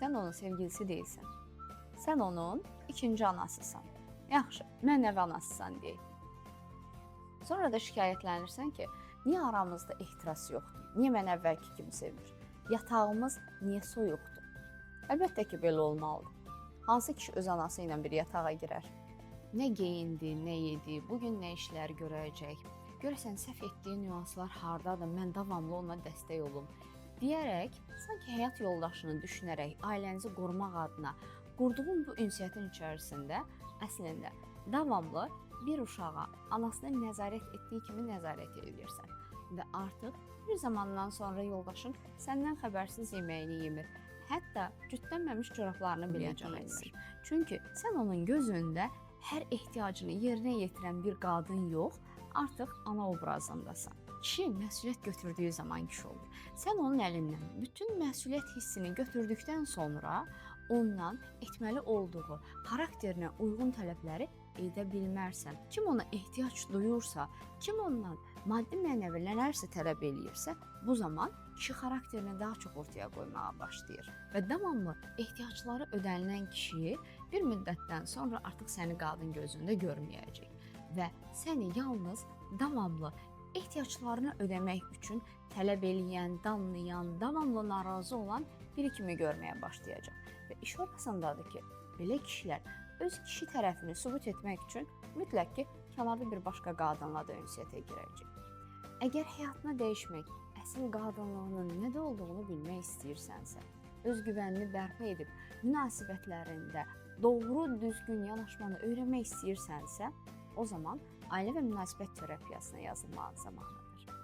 Sən onun sevgilisi deyilsən. Sən onun ikinci anasısan. Yaxşı, mənəvi anasısan deyək. Sonra da şikayətlənirsən ki, niyə aramızda ehtiras yoxdur? Niyə mən əvvəlki kimi sevmir? Yatağımız niyə soyuqdur? Əlbəttə ki, belə olmalıdır. Hansı kişi öz anası ilə bir yatağa girər? Nə geyindi, nə yedi, bu gün nə işlər görəcək? Görəsən səhv etdiyi nüanslar hardadır? Mən davamlı ona dəstək olum deyərək, sanki həyat yoldaşını düşünərək, ailənizi qorumaq adına qurduğun bu ünsiyyətin içərisində əslində davamlı bir uşağa anasının nəzarət etdiyi kimi nəzarət edirsən və artıq bir zamandan sonra yoldaşın səndən xəbərsiz yeməyini yemir. Hətta cütlənməmiş corablarını belə geyinmir. Çünki sən onun gözündə hər ehtiyacını yerinə yetirən bir qadın yox, artıq ana obrazındasan. Kişi məsuliyyət götürdüyü zaman kişi olur. Sən onun əlindən bütün məsuliyyət hissini götürdükdən sonra ondan etməli olduğu xarakterinə uyğun tələbləri edə bilmərsən. Kim ona ehtiyac duyursa, kim ondan maddi mənəvi nələrsə tələb eləyirsə, bu zaman kişi xarakterini daha çox ortaya qoymağa başlayır. Və davamlı ehtiyacları ödənilən kişi bir müddətdən sonra artıq səni qadın gözündə görməyəcək və səni yalnız davamlı ehtiyaclarını ödəmək üçün tələb eləyən, danlayan, davamlı narazı olan biri kimi görməyə başlayacaq. Və iş orasındadır ki, belə kişilər öz kişi tərəfini sübut etmək üçün mütləq ki, kənarda bir başqa qadınla da ünsiyyətə girəcək. Əgər həyatını dəyişmək, əsl qadınlığının nədə olduğunu bilmək istəyirsənsə, özgüvənini bərpa edib münasibətlərində doğru, düzgün yanaşmanı öyrənmək istəyirsənsə, o zaman ailə və münasibət terapiyasına yazılmağın zamanıdır.